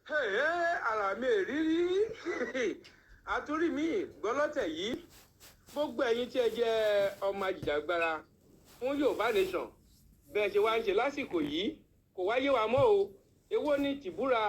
Ara mi èrírí àtúrí mi gbọ́lọ́tẹ̀ yìí. Gbogbo ẹ̀yin tí ẹ jẹ́ ọmọ ajìjàgbara fún Yorùbá Nation, bẹ́ẹ̀ ṣe wá ń ṣe lásìkò yìí kò wáyé wa mọ́ o. Èwo ni tìbúra?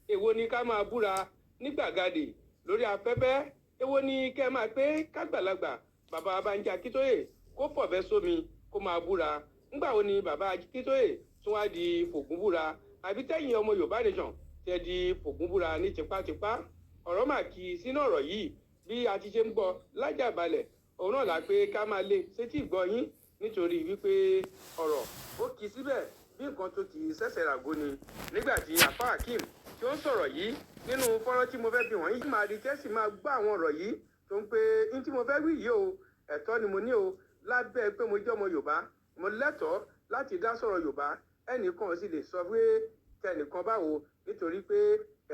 Èwo ni ká máa búra ní gbàgàdì lórí afẹ́fẹ́? Èwo ni kẹ́ máa pé kágbàlagbà bàbá Bánjí Akíntóyè kó fọ̀bẹ sómi kó máa búra? Ńgbà wo ni bàbá Akíntóyè tún wá di fògún búra? Àbí tẹ́yìn ọmọ Yorùbá Nation tẹ́ di fògún búra ní tipátipá? Ọ̀rọ̀ mà kì í sínú ọ̀rọ̀ yìí. Bí a ti ṣe ń gbọ́ lájàbalẹ̀, òun náà là pé ká máa lé sétí ìgbọ́ yín, nítorí wípé ọ̀rọ̀ ó kì í síbẹ̀ bí nǹkan tó kì í ṣẹ̀ṣẹ̀ ràgó ni. Nígbà tí Àfa Akeem tí ó ń sọ̀rọ̀ yìí nínú fọ́nrán tí mo fẹ́ fi wọ̀nyí, máa rí tẹ́sí máa gbọ́ àwọn ọ̀rọ̀ yìí tó ń pé ní tí mo fẹ́ wí yìí o, ẹ̀tọ́ ni mo ní o lábẹ́ pé mo jẹ́ ọmọ Yorùbá, mo lẹ́tọ̀ọ́ láti dá sọ̀rọ̀ Yorùbá. Ẹnìkan sì lè sọ pé tẹnìkan báwo, nítorí pé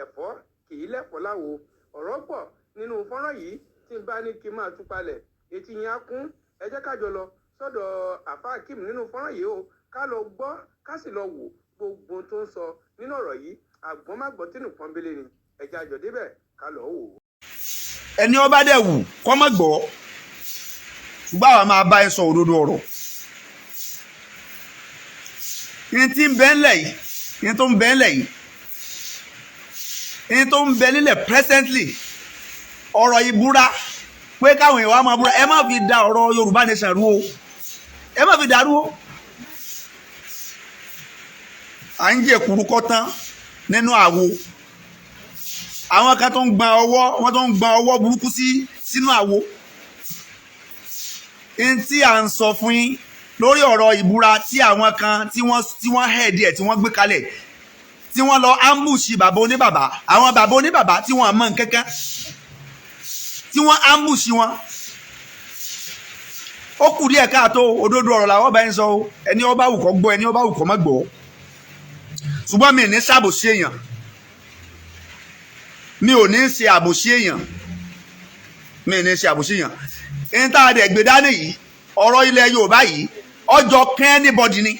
ẹ̀fọ́ kì í lẹ́fọ̀ọ́ láwo. Ọ̀rọ̀ pọ̀ nínú fọ́nrán yìí tí n bá ní kí n máa tú palẹ̀, etí yín á kún. Ẹ jẹ́ ká jọ lọ sọ́dọ̀ Àfa Akeem nínú fọ́nrán yìí o, ká lọ gbọ́, ká sì lọ wò gbogbo tó ń sọ nínú ọ̀rọ̀ yìí. Àgbọ̀n má gbọ́ tínú pọ́nbélé ni. Ẹ jẹ́ àjọ débẹ̀ ká lọ wò ó. Ẹni ọba dẹ̀ wù kọ́ mọ̀ gbọ́, ṣùgbọ́n àwa máa bá ẹ sọ òdodo ọ̀rọ̀ ní tí ń bẹ ńlẹ̀ yìí, ní tó ń bẹ ńlẹ̀ yìí, ní tó ń bẹ nílẹ̀ presently. Ọ̀rọ̀ ìbúra pé káwọn èèyàn wá máa búra, ẹ má fi da ọ̀rọ̀ Yorùbá Nation rú o, ẹ má fi dàrú o. À ń jẹ kúrúkọ tán nínú àwo. Àwọn kan tó ń gban ọwọ́, wọ́n tó ń gban ọwọ́ burúkú sí sínú àwo. N tí à ń sọ fún yín lórí ọ̀rọ̀ ìbúra tí àwọn kan tí wọ́n head ẹ̀, tí wọ́n gbé kalẹ̀, tí wọ́n lọ ambush bàbá oníbàbà, àwọn bàbá oníbàbà tí wọ́n mọ̀ nǹkankan, tí wọ́n ambush wọn, ó kù díẹ̀ káàtó. Òdodo ọ̀rọ̀ làwọn bá ń sọ o. Ẹni ó bá wù kó gbọ́, ẹni ó bá wù kó má gbọ́, ṣùgbọ́n mi ò ní ṣàbòsí èèyàn, mi ò ní ṣe àbòsí èèyàn, mi ò ní ṣe àbòsí èèyàn. Ní tá a dẹ̀ gbé dání yìí, ọ̀rọ̀ ilẹ̀ Yorùbá yìí, ọjọ́ kẹ́ anybody ni.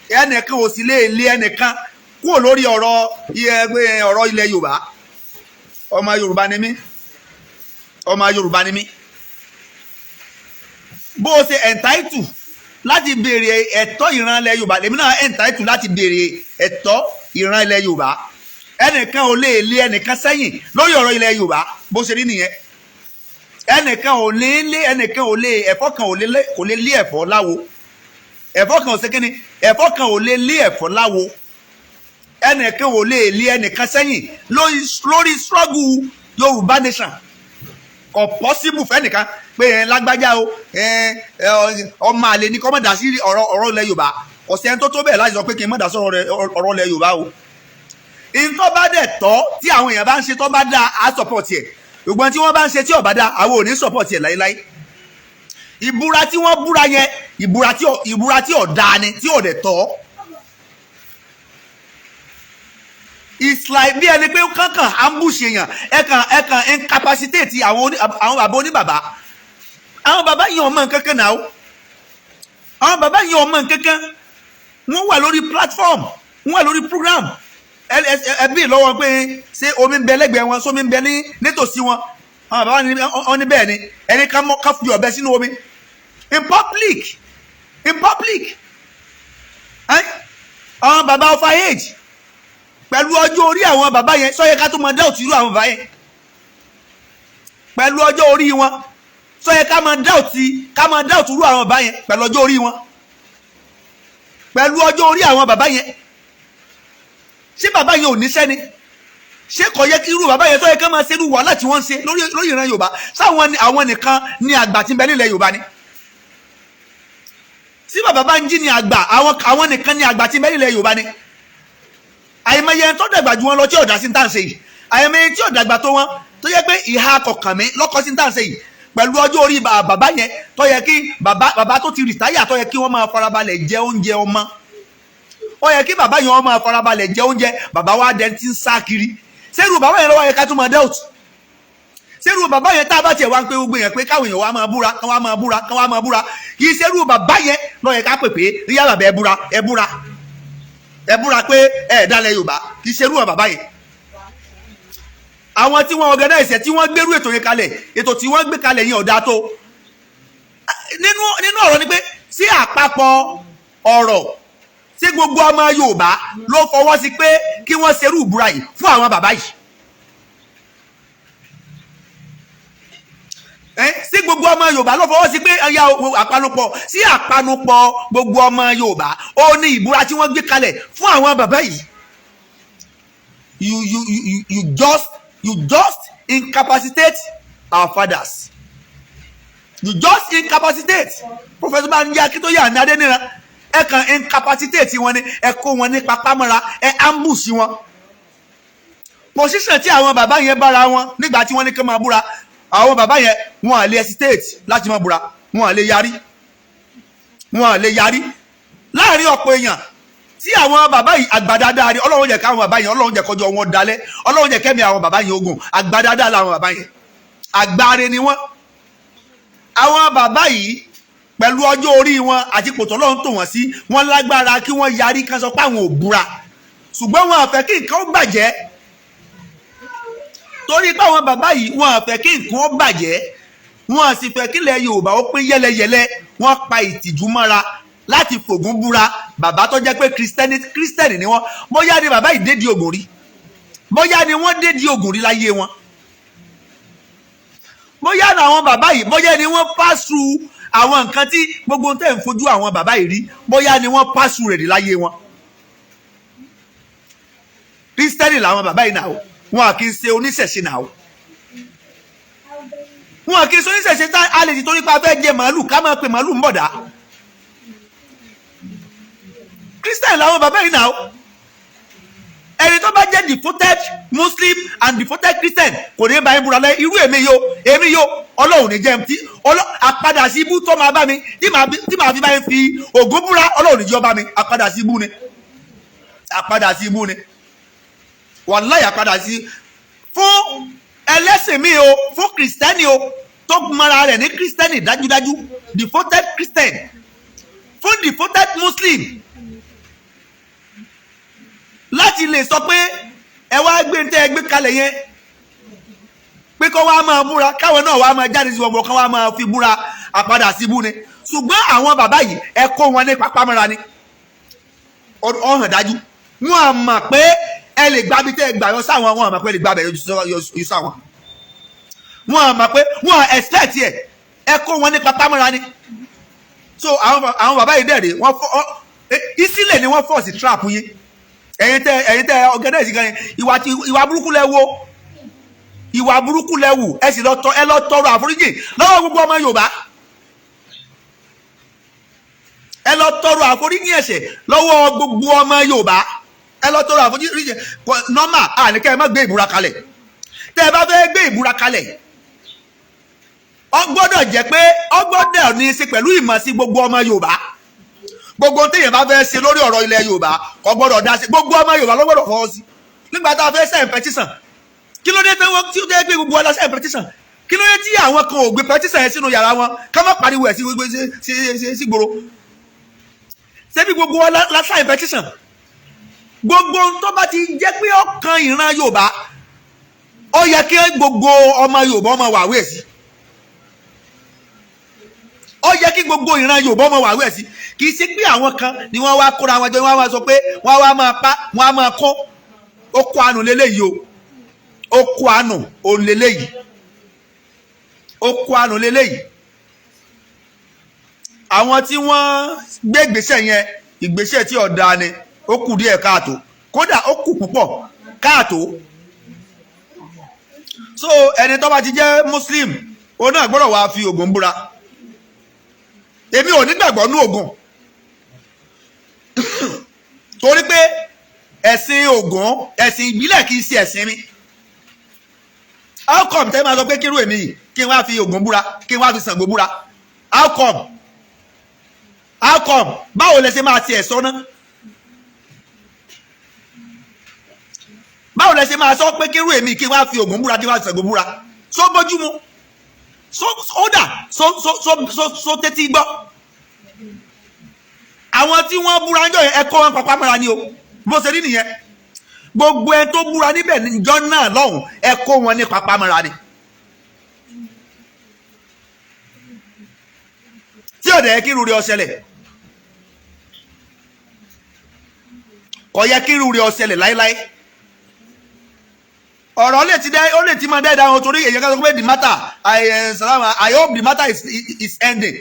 Ẹnìkan ò sì lè lé ẹnìkan kúrò lórí ọ̀rọ̀ ilẹ̀ Yorùbá. Ọmọ Yorùbá ni mí, ọmọ Yorùbá ni mí. Bó o ṣe entitled láti béèrè ẹ̀tọ́ ìran ilẹ̀ Yorùbá, lèmi náà entitled láti béèrè ẹ̀tọ́ ìran ilẹ̀ Yorùbá. Ẹnìkan ò lè lé ẹnìkan sẹ́yìn lórí ọ̀rọ̀ ilẹ̀ Yorùbá. Bó ṣe rí nìyẹn. Ẹnìkan ò lè lé ẹnìkan ò lè, ẹ̀fọ́ kan kò lè lé ẹ̀fọ́ láwo. Ẹ̀fọ́ kan ò ṣe kíni, ẹ̀fọ́ kan ò lè lé ẹ̀fọ́ láwo. Ẹnìkan ò lè lé ẹnìkan sẹ́yìn lórí struggle Yorùbá Nation. Kò possible fẹ́nìkan pé ẹ lágbájá o, ẹ ọmọ àlè ní kó má dá sí ọ̀rọ̀ ilẹ̀ Yorùbá. Kò sí ẹni tó tó bẹ́ẹ̀ láti sọ pé kí n má dá sọ̀rọ̀ ọ̀rọ̀ ilẹ̀ Yorùbá o. Ìtọ́ bá dẹ̀ tọ́ tí àwọn èèyàn bá ń ṣe, tó bá dá, á support ẹ̀. Ṣùgbọ́n tí wọ́n bá ń ṣe tí ò bá dá, àwọn ò ní support ẹ̀ láíláí. Ìbúra tí wọ́n búra yẹn, ìbúra tí ò dáa ni, tí ò dẹ̀ tọ́. It's like bí ẹni pé kankan ambush èèyàn, ẹ kàn incapacitate àwọn bàbá oníbàbá. Àwọn bàbá yìí ọmọ nǹkankan náà o. Àwọn bàbá yìí ọmọ nǹkankan. Wọ́n wà lórí platform, wọ́n wà lórí program. Ẹ bí lọ́wọ́ pé ṣé omi ń bẹ lẹ́gbẹ̀ẹ́ wọn, sómi ń bẹ ní nítòsí wọn? Àwọn bàbá wọn ní bẹ́ẹ̀ ni. Ẹni ká mọ́ ká fi ọ̀bẹ sínú omi in public, in public. Àwọn bàbá of age, pẹ̀lú ọjọ́ orí àwọn bàbá yẹn, sọ yẹ ká tó mọ doubt irú àwọn bàbá yẹn? Pẹ̀lú ọjọ́ orí wọn, sọ yẹ ká máa doubt irú àwọn bàbá yẹn? Pẹ̀lú ọjọ́ orí wọn, pẹ̀lú ọjọ́ orí àwọn bàbá yẹn, ṣé bàbá yẹn ò níṣẹ́ ni? Ṣé kò yẹ kí irú bàbá yẹn, sọ yẹ ká máa ṣerú wàhálà tí wọ́n ń ṣe lórí ìran Yorùbá? Sáwọn àwọn nìkan ní àgbà tí ń bẹ nílẹ̀ Yorùbá ni? Tí bàbá bá ń jí ní àgbà, àwọn nìkan ní àgbà tí ń bẹ nílẹ̀ Yorùbá ni? Àìmọye ẹni tó dàgbà ju wọn lọ tí ò dá sí ní tàǹsẹ̀ yìí, àìmọye tí ò dàgbà tó wọn tó yẹ pé ìhà kọkàn mi lọ́kọ́ sí ní tàǹsẹ̀ yìí. Pẹ̀lú ọjọ́ orí bàbá yẹn, tó yẹ kí bàbá tó ti retire, tó yẹ kí wọ́n máa farabalẹ̀ jẹ oúnjẹ ọmọ, ó yẹ kí bàbá yẹn wọ́n máa farabalẹ̀ jẹ oúnjẹ, bàbá wa dẹni tí ń sá kiri. Sẹ́rù bàbá yẹn lọ́wọ́ yẹ ká tún máa doubt? Sẹ́rù bàbá yẹn, tá a bá tiẹ̀ wá ń pé gbogbo yẹn pé káwọn èèyàn wá máa búra, kán wá máa búra, kán wá máa búra, kì í sẹ́rù bàbá yẹn ló yẹ ká pè pé ríyá bàbá, ẹ búra, ẹ búra, ẹ búra pé ẹ dálẹ̀ Yorùbá? Kì í ṣerú bàbá yẹn. Àwọn tí wọ́n organize ẹ̀, tí wọ́n gbérú ètò yẹn kalẹ̀, ètò tí wọ́n gbé kalẹ̀ yẹn ò dáa tó. Nínú ọ̀rọ̀ ni pé sí àpapọ̀ ọ̀rọ̀ tí gbogbo ọmọ Yorùbá ló fọwọ́ sí pé kí wọ́n ṣerú ìbúra yìí fún àwọn bàbá yìí. Sí gbogbo ọmọ Yorùbá ló fọwọ́ sí pé ẹ̀yà àpanupọ̀, sí àpanupọ̀ gbogbo ọmọ Yorùbá ó ní ìbúra tí wọ́n gbé kalẹ̀ fún àwọn bàbá yìí? You just incapacitate our fathers. You just incapacitate Professor Banji Akintoye àní Adéníran. Ẹ kàn incapacitate wọn ni, ẹ kó wọn ní papámọ́ra, ẹ ambush wọn. Position tí àwọn bàbá yẹn bára wọn nígbà tí wọ́n ní kí wọ́n máa búra, àwọn bàbá yẹn, wọn à lè hesitate láti máa búra, wọn à lè yarí, wọn à lè yarí láàrin ọ̀pọ̀ èèyàn. Tí àwọn bàbá yìí, àgbàdáadáa rí, Ọlọ́run jẹ́ káwọn bàbá yẹn, Ọlọ́run jẹ́ kọjọ́ wọn dalẹ̀, Ọlọ́run jẹ́ kẹ́mi àwọn bàbá yẹn ogun. Àgbàdáadáa làwọn bàbá yẹn, àgbáre ni wọ́n. Àwọn bàbá yìí, pẹ̀lú ọjọ́ orí wọn àti ipò tọ́lọ́run tò wọ́n sí, wọ́n lágbára kí wọ́n yarí kán sọ pé àwọn ò búra, ṣùgbọ́n wọn àfẹ́ kí nǹkan ó bàjẹ́, torí pé àwọn bàbá yìí, wọn àfẹ́ kí nǹkan ó bàjẹ́, wọn sì fẹ́ kílẹ̀ Yorùbá ó pín yẹ́lẹyẹ̀lẹ. Wọ́n pa ìtìjú mọ́ra láti fògùn búra. Bàbá tó jẹ́ pé Christian ni wọ́n, bóyá ni bàbá yìí dédi ògùn rí, bóyá ni wọ́n dédi ògùn rí láyé wọn, bóyá ni àwọn bàbá yìí, bóyá ni wọ́n pass through àwọn nǹkan tí gbogbo tẹ̀ ń fojú àwọn bàbá yìí rí, bóyá ni wọ́n pass through rẹ̀ rí láyé wọn. Christian làwọn bàbá yìí náà, wọn kì í ṣe oníṣẹ̀ṣe náà, wọn kì í ṣe oníṣẹ̀ṣe tá a lè ti torí pé a fẹ́ jẹ màálù ká máa pe màálù ń bọ̀dá. Christian làwọn bàbá yìí náà. Ẹni tó bá jẹ́ devoted Muslim and devoted Christian kò ní bá yín búra lẹ́. Irú èmi yo, èmi yo, Ọlọ́run ní jẹ́ tí àpadà sí ibú tó máa bá mi tí màá fi bá yín fi Ògún búra. Ọlọ́run ní jẹ́ ọba mi. Àpadà sí ibú ni, àpadà sí ibú ni, wàláyà, àpadà sí fún ẹlẹ́sìn mi o, fún Kristẹni o, tó mara rẹ̀ ní Kristẹni dájúdájú, devoted Christian, fún devoted Muslim, láti lè sọ pé ẹ wá gbé tẹ́ ẹ gbé kalẹ̀ yẹn pé kó wá máa búra, káwọn náà wá máa jáde sí wọn, kó wá máa fi búra, àpadà síbú ni. Ṣùgbọ́n àwọn bàbá yìí, ẹ kó wọn ní pápámọ́ra ni. Ọ̀hàn dájú, wọn à mọ̀ pé ẹ lè gbábi tẹ́ ẹ gbà yọ sáwọn. Wọn à mọ̀ pé ẹ lè gbábẹ́ yọ sáwọn. Wọn à mọ̀ pé wọn à expect ẹ. Ẹ kó wọn ní pápámọ́ra ni. So àwọn bàbá yìí dẹ̀rẹ̀, wọ́n fọ́ ìsílẹ̀ ni, wọ́n force trap yín. Ẹ̀yin tẹ́ organize gan yẹn, ìwà burúkú lẹ wo, ìwà burúkú lẹ wù. Ẹ sì lọ tọ, ẹ lọ tọrọ àforíjì lọ́wọ́ gbogbo ọmọ Yorùbá. Ẹ lọ tọrọ àforíjì ẹ̀ṣẹ̀ lọ́wọ́ gbogbo ọmọ Yorùbá. Ẹ lọ tọrọ àforíjì. Normal, àníkẹ́ ẹ má gbé ìbúra kalẹ̀. Tẹ́ ẹ bá fẹ́ gbé ìbúra kalẹ̀, ó gbọ́dọ̀ jẹ́ pé ó gbọ́dọ̀ ní í ṣe pẹ̀lú ìmọ̀ sí gbogbo ọmọ Yorùbá. Gbogbo téèyàn bá fẹ́ ṣe lórí ọ̀rọ̀ ilẹ̀ Yorùbá, kò gbọ́dọ̀ dá sí, gbogbo ọmọ Yorùbá ló gbọ́dọ̀ fọwọ́ sí. Nígbà tá a fẹ́ sign petition, kí ló dé tí wọ́n tí ó dé pé gbogbo wa lọ sign petition? Kí ló dé tí àwọn kan ò gbé petition yẹn sínú yàrá wọn, ká má pariwo ẹ̀ sí gbogbo sí gbòòrò? Ṣebí gbogbo wa la sign petition? Gbogbo tó bá ti jẹ́ pé ọkàn ìran Yorùbá, ó yẹ kí gbogbo ọmọ Yorùbá ọmọ wà wíẹ̀ sí. Ó yẹ kí gbogbo ìran Yorùbá ọmọ wà wíẹ̀ sí. Kì í ṣe pé àwọn kan ni wọ́n wá kóra wọn jọ, wọ́n wá sọ pé wọ́n wá máa pa, wọ́n á máa kó. Ó kó àánú lélẹ́yìí o, ó kó àánú òun lélẹ́yìí, ó kó àánú lélẹ́yìí. Àwọn tí wọ́n gbé ìgbésẹ̀ yẹn, ìgbésẹ̀ tí ọ̀dà ni, ó kù díẹ̀ káàtó, kódà ó kù púpọ̀ káàtó. So ẹni tó bá ti jẹ́ Muslim, òun náà gbọ́dọ̀ wá fi Ògún búra. Èmi ò nígbàgbọ́ nú Ògún, torí pé ẹ̀sìn Ògún, ẹ̀sìn ìbílẹ̀, kì í ṣe ẹ̀sìn mi. How come tẹ́ máa sọ pé kírú èmi yìí, kí n wá fi Ògún búra, kí n wá fi Ṣàngó búra? How come? How come? Báwo lẹ ṣe máa tiẹ̀ sọ ná? Báwo lẹ ṣe máa sọ pé kírú èmi, kí n wá fi Ògún búra, kí n wá fi Ṣàngó búra? So bójúmu? So ó dà? So tẹ́tí gbọ́? Àwọn tí wọ́n búra ń jọ yẹn, ẹ kọ́ wọn papá mọ́ra ni o. Bó ṣe rí nìyẹn. Gbogbo ẹni tó búra níbẹ̀ níjọ́ náà lọ́hùn, ẹ kó wọn ní papámọ́ra ni. Tí ò dẹ̀ yẹ kí irú rẹ̀ ó ṣẹlẹ̀, kò yẹ kí irú rẹ̀ ó ṣẹlẹ̀ láéláé. Ọ̀rọ̀ lè ti dẹ́, ó lè ti máa dẹ́ dáhùn, torí èyí kan sọ pé the matter, salam, I hope the matter is ending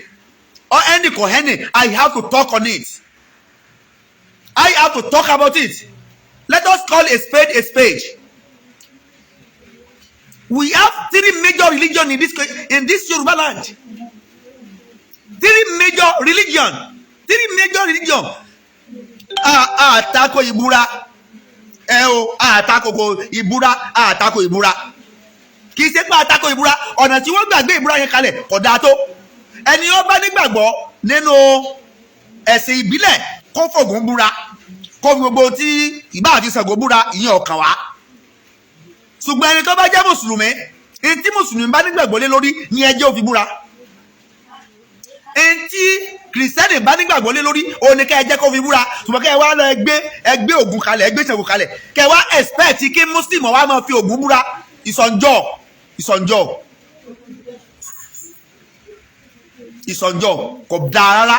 or ending kò ending. I have to talk on it. I have to talk about it. Let us call a spade a spade. We have three major religion in this Yoruba land. Three major religion, three major religion. Àtakò ìbúra ẹ o, àtakò ìbúra, àtakò ìbúra. Kì í ṣe pé àtakò ìbúra, ọ̀nà tí wọ́n gbàgbé ìbúra yẹn kalẹ̀ kò dáa tó. Ẹni ó bá nígbàgbọ́ nínú ẹ̀sìn ìbílẹ̀, kó fògùn búra, kó fi gbogbo tí ìbá àti Ṣàngó búra, ìyẹn ọ̀kan wá. Ṣùgbọ́n ẹni tó bá jẹ́ mùsùlùmí, ẹni tí mùsùlùmí bá nígbàgbọ́ lé lórí ní ẹjẹ́ ó fi búra. Ẹni tí kìrìsìtẹ́nì bá nígbàgbọ́ lé lórí òun ni ká ẹ jẹ́ kó fi búra. Ṣùgbọ́n kẹ́ ẹ wá lọ ẹgbẹ́ Ògún kalẹ̀, ẹgbẹ́ Ṣàngó kalẹ̀, kẹ́ ẹ wá expect kí muslim wá máa fi Ògún búra, ìsọ̀njọ́, ìsọ̀njọ́, ìsọ̀njọ́, kò dáa rárá.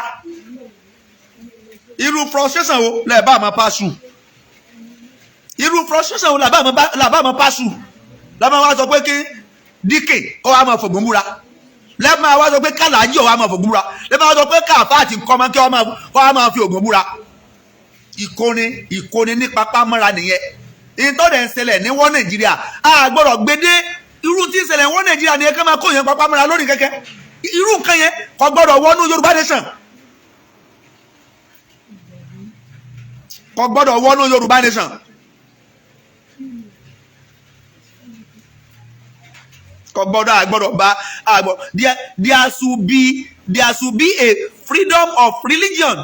Irú frustration wo lẹ́ẹ̀ bá máa paṣu? Irú frustration wo làbá máa paṣu? Làbá wá sọ pé kí díkè kó wá máa fògùn búra, lẹ́ẹ̀ máa wá sọ pé kàlàájì wá máa fògùn búra, lẹ́ẹ̀ máa wá sọ pé káàfá àti kọ́mọ kí wọ́n máa máa fi ògùn búra. Ìkóni, ìkóni ní papá mọ́ra nìyẹn. Ìtọ́dẹ̀ ń ṣẹlẹ̀ ní wọ́n Nàìjíríà, a gbọ́dọ̀ gbédé. Irú tí ń ṣẹlẹ̀ wọ́n Nàìjíríà ni ẹ ká máa kó yẹn papá mọ́ra lórí kẹ́kẹ́. Irú nǹkan yẹn kò gbọ́dọ̀ wọnú Yorùbá nation, kò gbọ́dọ̀ wọnú Yorùbá nation. Kò gbọ́dọ̀, àgbọ́dọ̀ bá àgbọ̀. There should be a freedom of religion.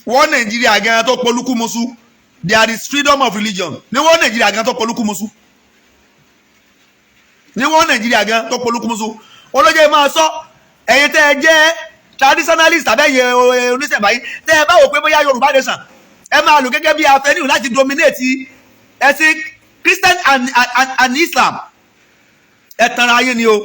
Wọ́n Nàìjíríà gan tó polúkúmuṣu, there is freedom of religion ní wọ́n Nàìjíríà gan tó polúkúmuṣu, ní wọ́n Nàìjíríà gan tó polúkúmuṣu. Olóyè máa sọ, ẹ̀yin tẹ́ ẹ jẹ́ traditionalist tàbí ẹ̀yin oníṣẹ̀báyé, tẹ́ ẹ bá wò pé bóyá Yorùbá nation ẹ máa lò gẹ́gẹ́ bí avenue láti dominate ẹ̀sìn Christian and Islam, ẹ tanra ayé ni o.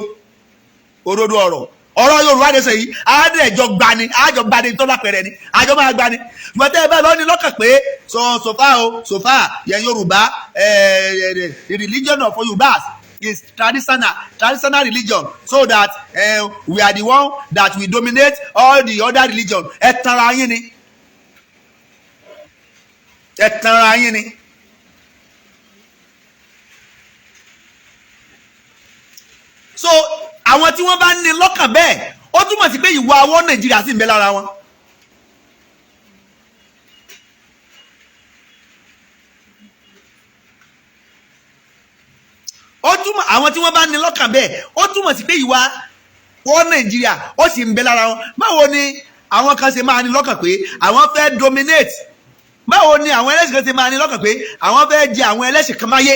Òdodo ọ̀rọ̀, ọ̀rọ̀ Yorùbá nation yìí, àádẹ́jọ gbani, àjọ gbani tó lápẹ̀rẹ̀ ni, àjọ máa gbani. Ṣùgbọ́n tẹ́ ẹ bá lọ́ọ́ ní lọ́kàn pé so far o, so far yẹn, Yorùbá, the religion of Yorùbá is traditional religion, so that we are the one that will dominate all the other religion, ẹ tanra yín ni, ẹ tanra yín ni. So àwọn tí wọ́n bá ní lọ́kàn bẹ́ẹ̀, ó túmọ̀ sí pé ìwà àwọn Nàìjíríà sì ń bẹ lára wọn. Ó túmọ̀, àwọn tí wọ́n bá ní lọ́kàn bẹ́ẹ̀, ó túmọ̀ sí pé ìwà wọn Nàìjíríà ó sì ń bẹ lára wọn. Báwo ni àwọn kan ṣe máa ní lọ́kàn pé àwọn fẹ́ dominate? Báwo ni àwọn ẹlẹ́sìn kan ṣe máa ní lọ́kàn pé àwọn fẹ́ jẹ àwọn ẹlẹ́sìn kan máyé,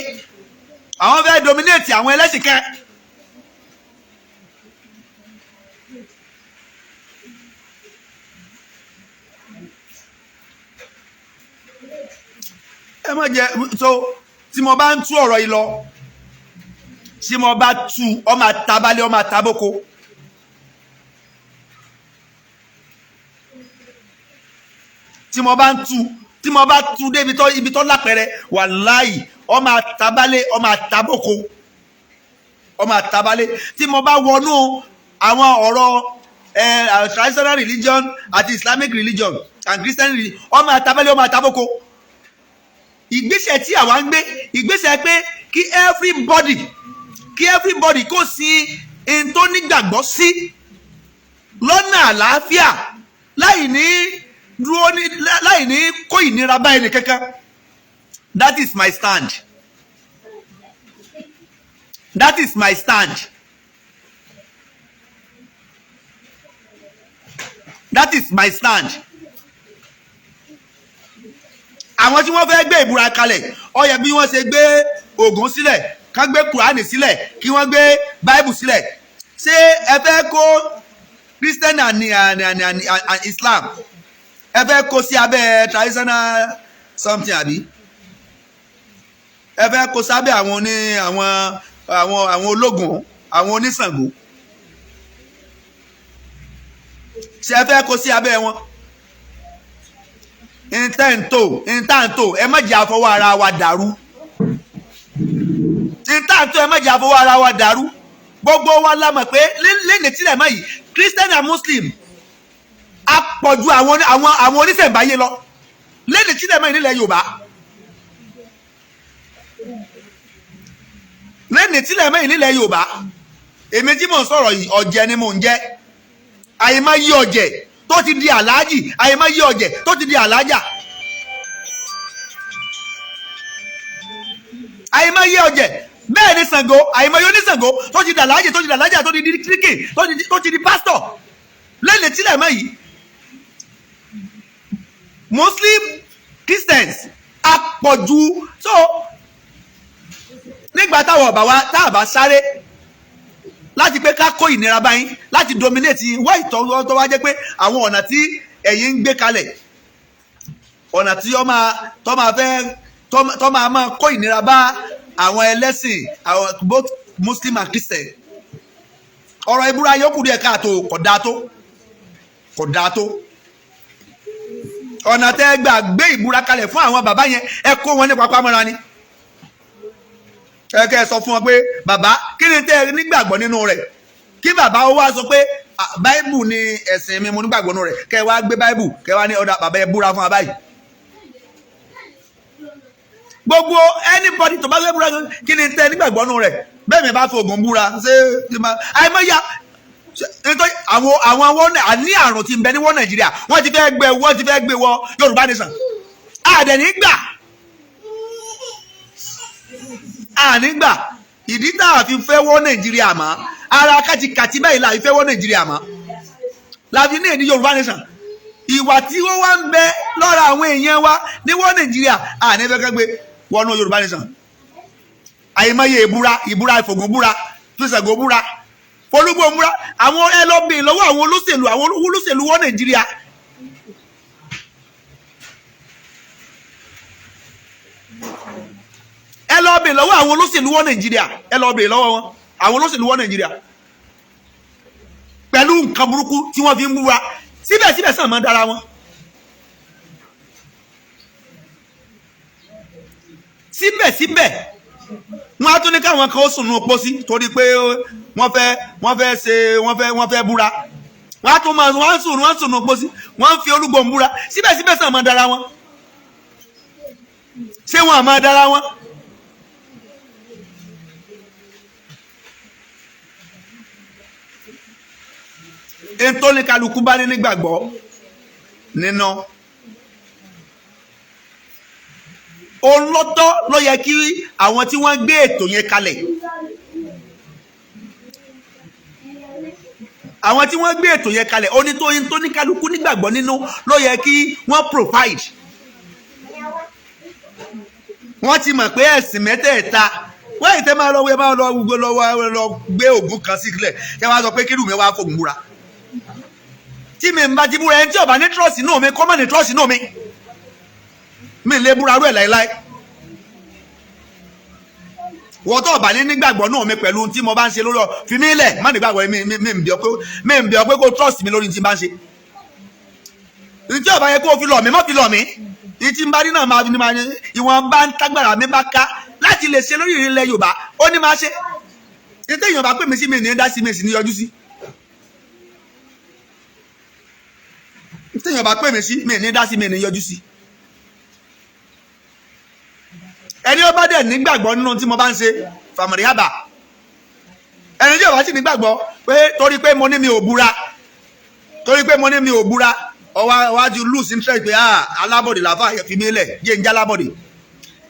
àwọn fẹ́ dominate àwọn ẹlẹ́sìn kan? Ẹ má jẹ. So tí mo bá ń tú ọ̀rọ̀ yìí lọ, tí mo bá tú, ọmọ àtàbálẹ̀, ọmọ àtàbókò. Tí mo bá ń tú, tí mo bá tú débi tó ibi tó lápẹrẹ, wàláì, ọmọ àtàbálẹ̀, ọmọ àtàbókò, ọmọ àtàbálẹ̀. Tí mo bá wọnú àwọn ọ̀rọ̀ traditional religion àti Islamic religion and Christian religion, ọmọ àtàbálẹ̀, ọmọ àtàbókò. Ìgbésẹ̀ tí àwa ń gbé, ìgbésẹ̀ pé kí everybody kó sí in tó nígbàgbọ́ sí lọ́nà àlàáfíà, láì ní dúró ní, láì ní kó ìnira bá ẹnì kankan. That is my stand. That is my stand. That is my stand. Àwọn tí wọ́n fẹ́ gbé ìbúra kalẹ̀, ó yẹ bí wọ́n ṣe gbé Ògún sílẹ̀, kán gbé Kùránì sílẹ̀, kí wọ́n gbé Báíbù sílẹ̀. Ṣé ẹ fẹ́ kó Christian and Islam Ẹ fẹ́ kó sí abẹ́ traditional something, àbí ẹ fẹ́ kó sábẹ́ àwọn oní àwọn àwọn àwọn ológun, àwọn oníṣàngó? Ṣé ẹ fẹ́ kó sí abẹ́ wọn? Intento intanto, ẹ má jẹ́ àfọwọ́ ara wa dàrú. Intanto, ẹ má jẹ́ àfọwọ́ ara wa dàrú. Gbogbo wa la mọ̀ pé lẹ́nìí tílẹ̀ mọ́ yìí, Christian and Muslim á pọ̀ ju àwọn oníṣẹ̀ǹbáyé lọ lẹ́nìí tílẹ̀ mọ́ yìí nílẹ̀ Yorùbá. Lẹ́nìí tílẹ̀ mọ́ yìí nílẹ̀ Yorùbá, èmi tí mò ń sọ̀rọ̀ yìí, ọ̀jẹ̀ ni mò ń jẹ́. Àyèmáyé ọ̀jẹ̀ tó ti di àlájì, àyèmáyé ọ̀jẹ̀ tó ti di àlájà, àyèmáyé ọ̀jẹ̀. Bẹ́ẹ̀ ni Ṣàngó, àyèmáyé oníṣàngó tó ti di àlájì, tó ti di àlájà, tó ti di kíríkì, tó ti di pásítọ̀. Lẹ́nìí tílẹ̀ mọ́ yìí, Muslim, Christians àpọ̀jù. So nígbà táwọn ọ̀bà wa tá a bá sáré láti pé ká kó ìnira báyìí láti dominate yín wá, ìtọ́ tó wá jẹ́ pé àwọn ọ̀nà tí ẹ̀yin ń gbé kalẹ̀, ọ̀nà tí ó máa tó máa fẹ́ tó máa máa kó ìnira bá àwọn ẹlẹ́sìn, àwọn both Muslim and Christian. Ọ̀rọ̀ ìbúra yòókù díẹ̀ káàtó, kò dáa tó, kò dáa tó. Ọ̀nà tẹ́ gbà gbé ìbúra kalẹ̀ fún àwọn bàbá yẹn, ẹ kó wọn ní papámọ́ra ni. Ẹ kẹ́ ẹ sọ fún wọn pé, "Bàbá, kí ni tẹ́ ẹ nígbàgbọ́ nínú rẹ̀?" Kí bàbá ó wá sọ pé, "Báíbù ni ẹ̀sìn mi, mo nígbàgbọ́ nínú rẹ̀." Kẹ́ ẹ wá gbé báíbù, kẹ́ ẹ wá ní, "Ọ̀dà bàbá, ẹ búra fún wa báyìí." Gbogbo anybody tó bá fẹ́ búra, kí ni tẹ́ ẹ nígbàgbọ́ nínú rẹ̀? Bẹ́ẹ̀ mi bá fi Ògùn búra, ṣé àìmọye nítorí àwọn wọn ní àrùn tí ń bẹ ní wọ́n Nàìjíríà, wọ́n ti fẹ́ gbé wọ Yorùbá nation. Àdẹ̀ní gbà, ànígbà. Ìdí tá a fi fẹ́ wọ́ Nàìjíríà mọ́, ara kàtìkàtì báyìí la fi fẹ́ wọ́ Nàìjíríà mọ́, la fi ní èdè Yorùbá nation. Ìwà tí ó wá ń bẹ lọ́ra àwọn èèyàn wa ní wọ́n Nàìjíríà, àní fẹ́ kẹ́ gbé wọnú Yorùbá nation. Àyèmáyé ìbúra, ìbúra ìfògùn búra, fìṣàgò búra, folúgbò búra. Àwọn ẹ lọ bèèrè lọ́wọ́ àwọn olóṣèlú wọ́n Nàìjíríà. Ẹ lọ bèèrè lọ́wọ́ àwọn olóṣèlú wọ́n Nàìjíríà, ẹ lọ bèèrè lọ́wọ́ wọn, àwọn olóṣèlú wọ́n Nàìjíríà, pẹ̀lú nǹkan burúkú tí wọ́n fi ń búra, síbẹ̀síbẹ̀ sàn máa dára wọn. Síbẹ̀síbẹ̀, wọ́n á tún ní káwọn kan ó sùn ní pósí torí pé wọ́n fẹ́ ṣe wọ́n fẹ́ búra. Wọ́n á tún máa wọ́n sùn ní pósí, wọ́n ń fi olúgbòhùn búra. Síbẹ̀síbẹ̀ sàn máa dára wọn. Ṣé wọn à máa dára wọn? Ntọ́ni kálukú bá ní nígbàgbọ́ nínú òun lọ́tọ́ ló yẹ kí àwọn tí wọ́n gbé ètò yẹn kalẹ̀, àwọn tí wọ́n gbé ètò yẹn kalẹ̀, onítòyìn tó ní kálukú nígbàgbọ́ nínú ló yẹ kí wọ́n provide. Wọ́n ti mọ̀ pé ẹ̀sìn mẹ́tẹ̀ẹ̀ta wọ́n yìí tẹ́ máa lọ wẹ́, máa lọ gbogbo lọ gbé Ògún kan sílẹ̀ kí wọ́n á sọ pé kí mi wá fògùn búra. Tí mi ń bá ti búra, ẹni tí ó bá ní trust inú mi kọ́ mọ̀ ní trust inú mi, mi lè búra rú ẹ̀ láéláé. Wọ́n tó bá ní nígbàgbọ́ náà mi pẹ̀lú tí mo bá ń ṣe lórí ọ, fi mí lẹ̀, má nígbàgbọ́ mi. Mi ń bí ọ pé kó trust mi lórí tí n bá ń ṣe. Ní tí ó bá yẹ kó fi lọ̀ mí, má fi lọ̀ mí. Ní tí n bá rí náà, máa ní máa ní ìwọ̀n bá ń tágbára mi bá ká láti lè ṣe lórí ilẹ̀ Yorùbá, ó ní máa ṣe. Ní tí èèyàn bá pè mí sí, mi ní dá sí, mi sì ní yọjú sí. Ní tí èèyàn bá pè mí sí, mi ní dá sí, mi ní yọjú sí. Ẹni ó bá dẹ̀ nígbàgbọ́ nínú tí mo bá ń ṣe, fàmìlì hábà. Ẹni tí ó bá sì nígbàgbọ́ pé torí pé mo ní mi ò búra, torí pé mo ní mi ò búra, ọwọ́ wájú lose interest pé, "Ah, alábọ̀dé làfà, fi mí lẹ̀, jẹ́ ń jálábọ̀dé."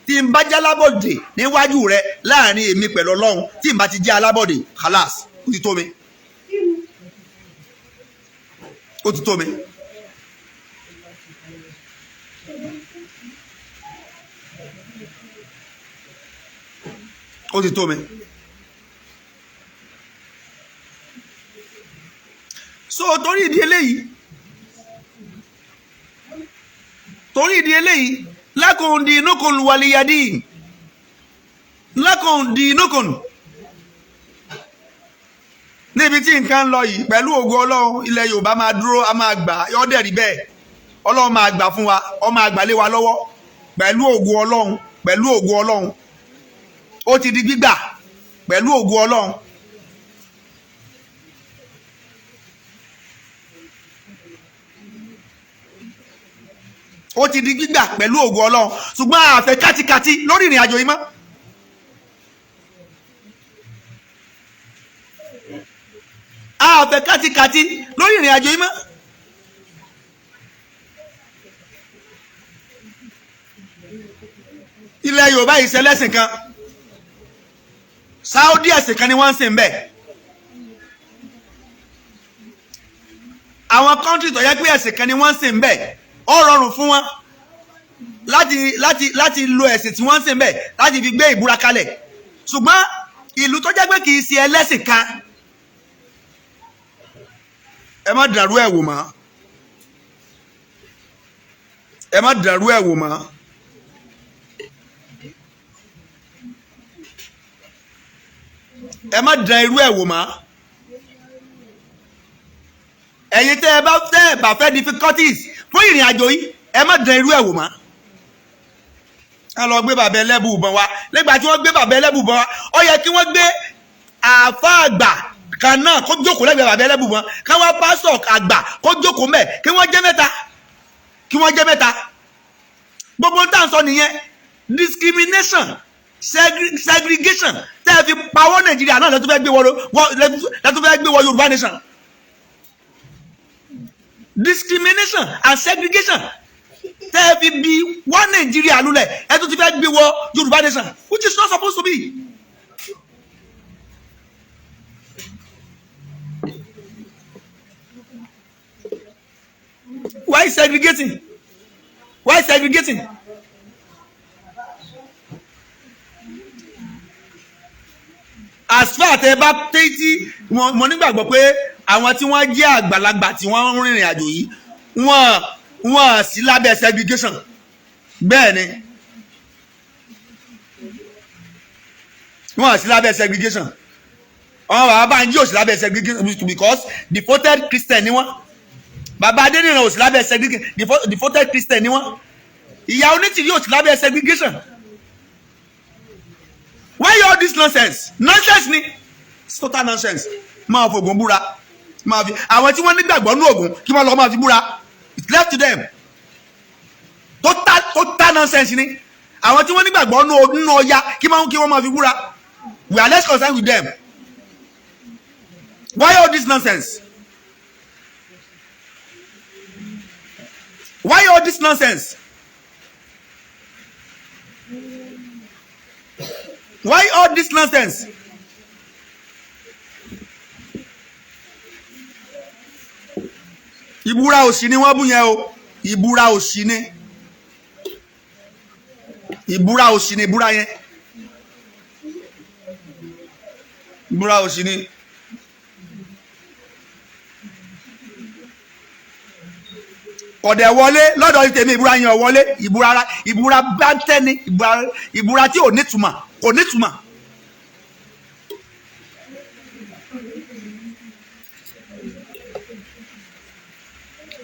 Tí n bá jálábọ̀dé níwájú rẹ, láàrin èmi pẹ̀lú Ọlọ́run, tí n bá ti jẹ́ alábọ̀dé, khalas, ó ti tó mi, ó ti tó mi. Ó ti tó mi. So torí ìdí eléyìí, Torí di eléyìí, lakum dinukum waliyadin, lakum dinukum. Níbi tí nǹkan ń lọ yìí, pẹ̀lú ògo Ọlọ́run, ilẹ̀ Yorùbá máa dúró, a máa gbà yọ́ dẹ̀ rí bẹ́ẹ̀. Ọlọ́run máa gbà fún wa, ó máa gbà lé wa lọ́wọ́ pẹ̀lú ògo Ọlọ́run. Pẹ̀lú ògo Ọlọ́run, ó ti di gbígbà pẹ̀lú ògo Ọlọ́run. Ó ti di gbígbà pẹ̀lú ògo Ọlọ́run, ṣùgbọ́n a fẹ́ kátikati lórí ìrìn àjò yìí mọ́. A fẹ́ kátikati lórí ìrìn àjò yìí mọ́. Ilẹ̀ Yorùbá yìí ṣe lẹ́sìn kan. Saudi, ẹ̀sìn kan ni wọ́n ń sìn bẹ́ẹ̀. Àwọn country tó yẹ pé ẹ̀sìn kan ni wọ́n ń sìn bẹ́ẹ̀, ó rọrùn fún wọn láti lo ẹ̀sìn tí wọ́n ń sìn bẹ́ẹ̀ láti fi gbé ìbúra kalẹ̀. Ṣùgbọ́n ìlú tó jẹ́ pé kì í ṣe ẹlẹ́sìn kan, ẹ má dàrú ẹ̀ wò mọ́, ẹ má dàrú ẹ̀ wò mọ́. Ẹ má dàn irú ẹ̀ wò mọ́. Ẹ̀yin tẹ́ ẹ bá fẹ́ difficulties fún ìrìn àjò yìí, ẹ má dàn irú ẹ̀ wò mọ́. Ẹ lọ gbé bàbá Ẹlẹ́bùúbọn wá. Lẹ́gbàá tí wọ́n gbé bàbá Ẹlẹ́bùúbọn wá, ó yẹ kí wọ́n gbé àáfàá àgbà kan náà kó jókòó lẹ́gbẹ̀ẹ́ bàbá Ẹlẹ́bùúbọn, káwọn pásọ̀ àgbà kó jókòó mẹ́, kí wọ́n jẹ́ mẹ́ta, kí wọ́n jẹ́ mẹ́ta. Gbogbo tá à ń sọ nìyẹn. Discrimination, segregation tẹ́ ẹ fi pawọ́ Nàìjíríà náà lẹ́tọ́ fẹ́ gbé wọ Yorùbá nation. Discrimination and segregation tẹ́ ẹ fi bí wọ́n Nàìjíríà lulẹ̀, ẹ tún ti fẹ́ gbé wọ Yorùbá nation, which is not supposed to be. Why segregating? Why segregating? As far tẹ bá tẹ́tí, mo nígbàgbọ́ pé àwọn tí wọ́n jẹ́ àgbàlagbà tí wọ́n ń rìnrìn àjò yìí, wọ́n sí lábẹ́ segregation. Bẹ́ẹ̀ ni, wọ́n sí lábẹ́ segregation. Àwọn bàbá Bánjí ò sí lábẹ́ segregation because devoted Christian ni wọ́n. Bàbá Adéníran ò sí lábẹ́ segregation, devoted Christian ni wọ́n. Ìyá Onítìrí ò sí lábẹ́ segregation. Why all this nonsense? Nonsense ni. It's total nonsense. Máa fògùn búra, máa fi àwọn tí wọ́n nígbàgbọ́ ní Ògùn kí wọ́n lọ máa fi búra. It's left to them. Total, total nonsense ni. Àwọn tí wọ́n nígbàgbọ́ nínú Ọya, kí wọ́n máa fi búra. We are less concerned with them. Why all this nonsense? Why all this nonsense? Why all this nonsense? Ìbúra òṣì ni wọ́n bú yẹn o. Ìbúra òṣì ni, ìbúra òṣì ni ìbúra yẹn, ìbúra òṣì ni. Kọ̀dẹ̀ wọlé lọ́dọ̀ tèmi. Ìbúra yẹn ò wọlé. Ìbúra, ìbúra báńtẹ́ ni ìbúra, ìbúra tí ò nítumọ̀, kò nítumọ̀.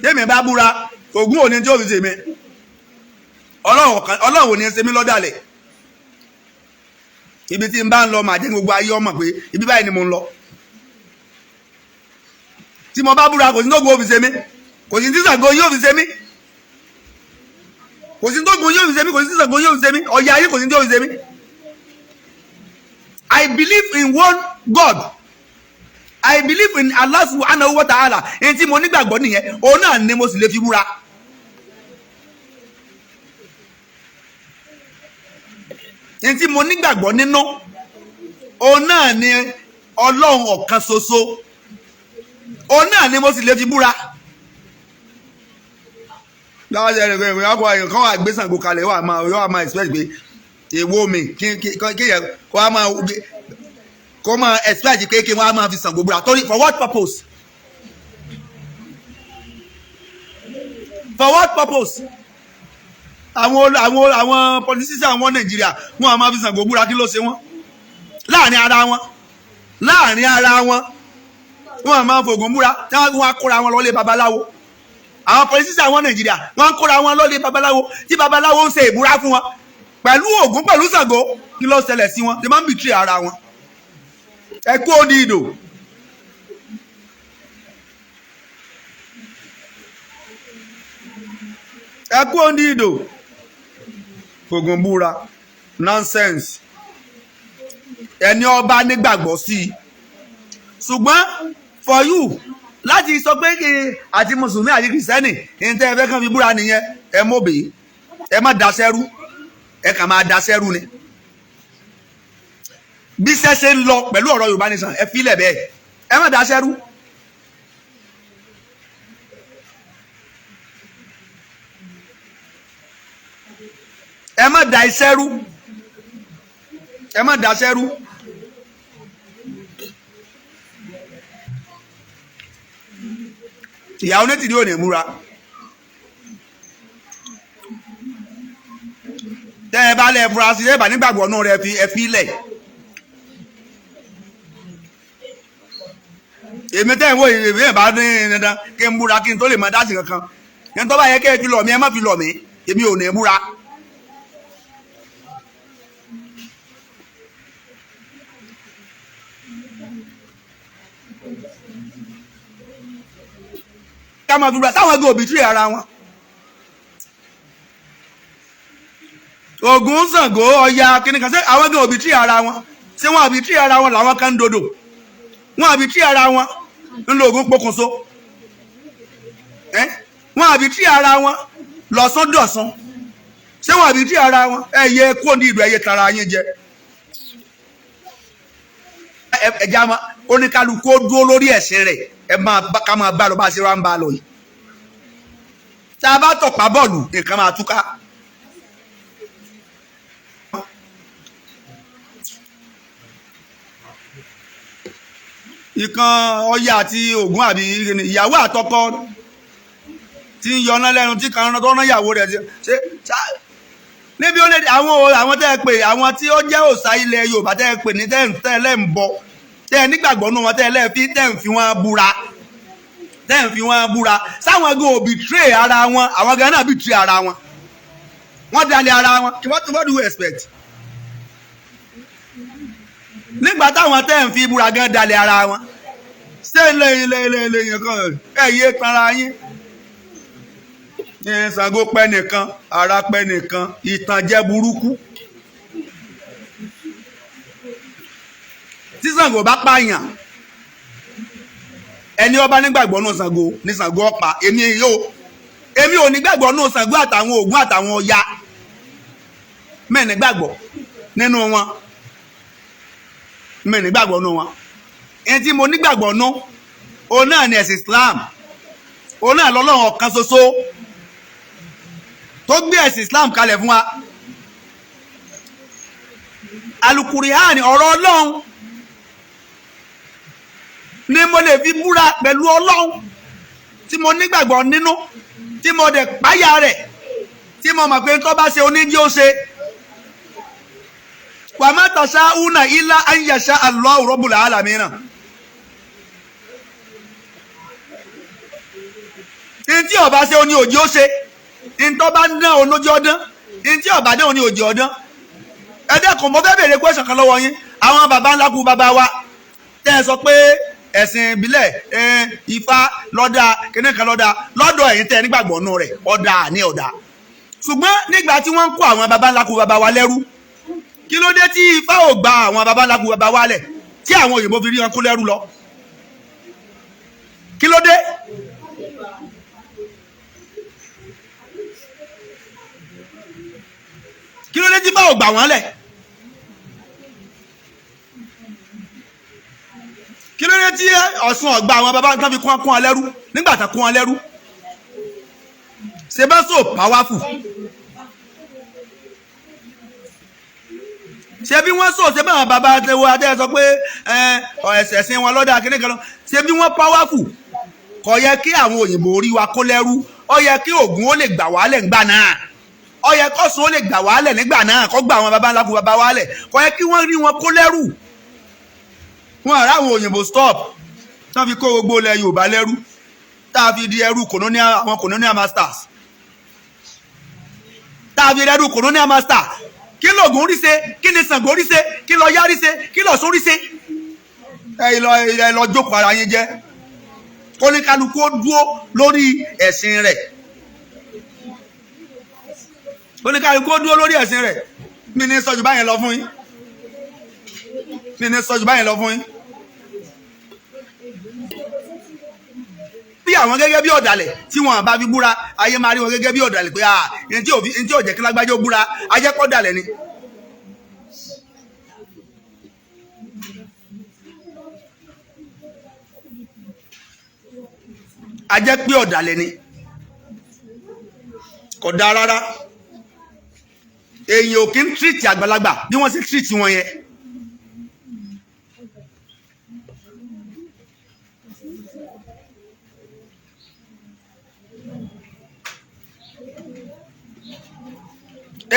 Tèmi bá búra, Ògún òní tí ó fi tèmi, Ọlọ́run ò ní ṣe mí lọ́dàlẹ̀. Ibi tí n bá ń lọ, màá jẹ́ kí gbogbo ayé ọmọ pé ibi báyìí ni mo ń lọ. Tí mo bá búra, kò sí tó gun ó fi ṣe mí, kò sí tí Ṣàngó yóò fi ṣe mí, kò sí tó gun yóò fi ṣe mí, kò sí tí Ṣàngó yóò fi ṣe mí, Ọya ayé, kò sí tí yóò fi ṣe mí. I believe in one God. I believe in Allah subhanahu wa ta'ala. Èyí tí mo nígbàgbọ́ nìyẹn, òun náà ni mo sì lè fi búra. Èyí tí mo nígbàgbọ́ nínú, òun náà ni Ọlọ́run ọ̀kan ṣoṣo, òun náà ni mo sì lè fi búra. Lọ́wọ́ ṣe ẹ̀rọ ìwé ọkọ̀ ẹ̀yàn kan wà gbé Ṣàngó kalẹ̀, wà máa yọ, wà máa expect pé èwo mi kí yẹ kó wá máa kó máa expect pé kí wọ́n á máa fi Ṣàngó búra torí for what purpose? For what purpose? Àwọn politicians, àwọn Nàìjíríà, wọn a máa fi Ṣàngó búra. Kí ló ṣe wọ́n láàrin ara wọn? Láàrin ara wọn, wọn a máa fògùn búra tí wọ́n á kóra wọn lọ́lé babaláwo. Àwọn politicians, àwọn Nàìjíríà, wọ́n á kóra wọn lọ́lé babaláwo tí babaláwo ń ṣe ìbúra fún wọn pẹ̀lú Ògún, pẹ̀lú Ṣàngó. Kí ló ṣẹlẹ̀ sí wọn? They máa ń betray ara wọn. Ẹ kú òní ìdò. Ẹ kú òní ìdò. Fògùn búra, nonsense. Ẹni ọba nígbàgbọ́ sí i, ṣùgbọ́n for you láti sọ pé kí àti mùsùlùmí àti kìrìsìtẹ́nì ní tẹ́ ẹ fẹ́ kàn fi búra nìyẹn, ẹ mọ̀bẹ̀, ẹ má daṣẹ́rú, ẹ kàn máa daṣẹ́rú ni. Bí iṣẹ́ ṣe ń lọ pẹ̀lú ọ̀rọ̀ Yorùbá nation, ẹ filẹ̀ bẹ́ẹ̀, ẹ má daṣẹ́rú. Ẹ má da iṣẹ́ rú, ẹ má daṣẹ́ rú. Ìyàwó onítìrí ò ní múra. Tẹ́ ẹ bá lẹ́ fura sí ẹ bá nígbàgbọ́ nù rẹ, fi ẹ fi lẹ̀. Èmi tẹ́ ẹ̀ ń wò, èmi ẹ̀ bá ní dandan kí n múra kí n tó lè mọ dásì kankan ní tó bá yẹ kẹ́ ẹ fi lọ̀ mí, ẹ má fi lọ̀ mí, èmi ò ní múra. Ká máa fi búra táwọn ẹgbẹ́ òbí tírì ara wọn. Ògún, Ṣàngó, Ọya, kíní kan, ṣé àwọn ẹgbẹ́ òbí tírì ara wọn? Ṣé wọn àbí tírì ara wọn làwọn kan ń dodo? Wọn àbí tírì ara wọn ń lo Ògún pokùnso? Wọn àbí tírì ara wọn lọ́sán dọ̀sán? Ṣé wọn àbí tírì ara wọn? Ẹ yẹ kó ní ìlú, ẹ yẹ tara yín jẹ. Ẹja ma oníkálukú ó dúró lórí ẹ̀sìn rẹ̀. Ẹ máa bá ká máa bá lọ bá a ṣe wá ń bá a lọ yìí. Tá a bá tọ̀pá bọ́ọ̀lù, nǹkan máa túká. Ìkan Ọya àti Ògún àbí ìyàwó àtọkọ tí ń yọná lẹ́nu tí kan tó rán ìyàwó rẹ̀ ṣe níbi ó lè àwọn tẹ́ ẹ pè, àwọn tí ó jẹ́ òòṣà ilẹ̀ Yorùbá tẹ́ ẹ pè ní tẹ́ ẹ lẹ́ ń bọ, tẹ́ ẹ nígbàgbọ́ nù wọn, tẹ́ ẹ lẹ́ fi tẹ́ ẹ ń fi wọn búra, tẹ́ ẹ ń fi wọn búra, sáwọn gan ò betray ara wọn? Àwọn gan náà betray ara wọn, wọ́n dalẹ̀ ara wọn. What do you expect nígbà táwọn tẹ́ ẹ ń fi búra gan dalẹ̀ ara wọn? Ṣé ilé ilé ilé ilé yẹn kan ẹ yé tanra yín? Ṣàngó pẹ́ nìkan, ara pẹ́ nìkan, ìtànjẹ burúkú. Tí Ṣàngó bá pààyàn, ẹni ọba nígbàgbọ́ nù Ṣàngó ní Ṣàngó ọ̀pá. Èmi yóò, èmi ò nígbàgbọ́ nù Ṣàngó àtàwọn Ògún àtàwọn Ọya mẹ́rin gbàgbọ́ nínú wọn, mẹ́rin gbàgbọ́ nù wọn. Ẹni tí mo nígbàgbọ́ nù, òun náà ni ẹ̀sìn Islam, òun náà lọ́lọ́run ọ̀kan ṣoṣo tó gbé ẹ̀sìn Islam kalẹ̀ fún wa. Alukurihani, ọ̀rọ̀ Ọlọ́run ni mo lè fi búra pẹ̀lú Ọlọ́run tí mo nígbàgbọ́ nínú, tí mo dẹ̀ páyà rẹ̀, tí mo mọ̀ pé tó bá ṣe oníjí ó ṣe. Wa ma tasha'una illa an yasha Allahu rabbul alamin. Ntí ọba ṣe oní òjì ó ṣe, ntọ́ bá dán olójú ọdán, ntí ọba dán oní òjì ọdán. Ẹ dẹ́kun, mo fẹ́ bèèrè question kan lọ́wọ́ yín. Àwọn baba ńlá kú baba wa tẹ́ ẹ sọ pé ẹ̀sìn ìbílẹ̀, Ifá lọ́dà, kíní kan lọ́dà lọ́dọ̀ ẹ̀yin tẹ́ ẹ nígbàgbọ́ nù rẹ̀, ọ̀dà ní ọ̀dà. Ṣùgbọ́n nígbà tí wọ́n ń kó àwọn baba ńlá kú baba wa lẹ́rú, kí ló dé tí Ifá ò gba àwọn baba ńlá kú baba wa lẹ̀ tí àwọn òyìnbó fi rí wọn kó lẹ́rú lọ? Kí ló dé? Kí ló dé tí Ifá ò gbà wọ́n lẹ̀? Kí ló dé tí Ọ̀ṣun ọ̀gbà àwọn baba tán fi kún wọn lẹ́rú nígbà tán kún wọn lẹ́rú? Ṣe bá so powerful, ṣe bí wọ́n sọ, ṣe bí àwọn baba tẹwọ́ adé sọ pé ẹ̀sìn wọn lọ́dà kíní kan lọ, ṣe bí wọ́n powerful? Kò yẹ kí àwọn òyìnbó rí wa kó lẹ́rú. Ó yẹ kí Ògún ó lè gbà wálẹ̀ ńgbà náà. Ó yẹ kọ́sùn ó lè gbà wálẹ̀ nígbà náà, kó gbà àwọn baba ńlá kú baba wálẹ̀. Kò yẹ kí wọ́n rí wọn kó lẹ́rù. Wọn ará àwọn òyìnbó stop tí wọ́n fi kó gbogbo ilẹ̀ Yorùbá lẹ́rú, tá a fi di ẹrú colonial, àwọn colonial masters, tá a fi ẹrú colonial master. Kí lóògùn rí ṣe? Kí ni Ṣàngó rí ṣe? Kí lọ yá rí ṣe? Kí lọ̀ṣun rí ṣe? Ẹ lọ, ẹ lọ jókòó ara yín jẹ́. Kóníkálukú ó dúró lórí ẹ̀sìn rẹ̀, kóníkálukú ó dúró lórí ẹ̀sìn rẹ̀. Mi ní sọ́jú báyẹn lọ fún yín, mi ní sọ́jú báyẹn lọ fún yín. Bí àwọn gẹ́gẹ́ bí ọ̀dàlẹ̀ tí wọ́n bá fi búra, ayé máa rí wọn gẹ́gẹ́ bí ọ̀dàlẹ̀ pé ah, ẹni tí ò jẹ́ kí lágbájá ó búra, ajẹ́pọ̀ ọ̀dàlẹ̀ ni. Ajẹ́ pé ọ̀dàlẹ̀ ni. Kò dáa rárá. Èèyàn ò kí ń treat àgbàlagbà bí wọ́n ṣe treat wọn yẹn.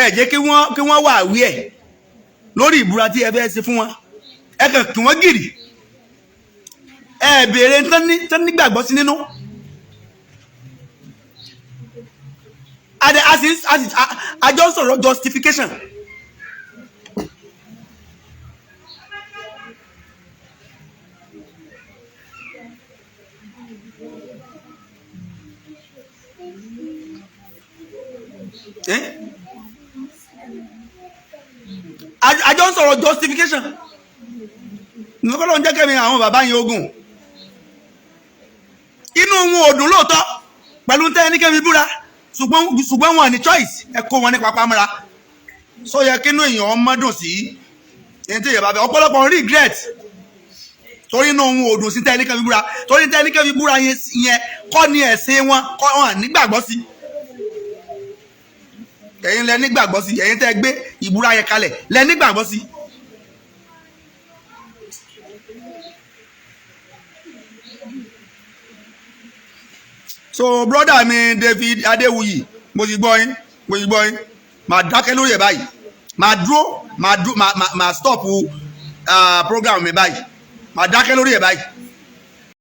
Ẹ jẹ́ kí wọ́n wà wí ẹ̀ lórí ìbúra tí ẹ fẹ́ ṣe fún wọn. Ẹ kàn kí wọ́n gìrì, ẹ béèrè tán nígbàgbọ́ sí nínú. Adé a sì àjọ ń sọ̀rọ̀ justification. Eh? Àjọ ń sọ̀rọ̀ justification. Nǹkan ló ń jẹ́ kẹ́mi àwọn bàbá yẹn ogun. Inú wọn ò dùn lóòótọ́ pẹ̀lú tẹ́ ẹni kẹ́mi búra, ṣùgbọ́n wọn ní choice. Ẹ kó wọn ní papámọ́ra sọ yẹ kínú èèyàn ọmọ dùn sí ẹni tí èèyàn bá fẹ́. Ọ̀pọ̀lọpọ̀ ń regret torí inú òun ò dùn sí tẹ́ ẹni kẹ́mi búra, torí tẹ́ ẹni kẹ́mi búra yẹn kọ́ ni ẹ̀sìn wọn kọ́ wọn nígbàgbọ́ sí. Ẹ̀yin lẹ nígbàgbọ́ sí, ẹ̀yin tẹ́ gbé ìbúra yẹn kalẹ̀ lẹ nígbàgbọ́ sí. So brother mi David Adéwuyì, mo ti gbọ́ yín, mo ti gbọ́ yín. Màá dákẹ́ lórí ẹ̀ báyìí, màá dúró, màá dúró, màá stop program mi báyìí, màá dákẹ́ lórí ẹ̀ báyìí.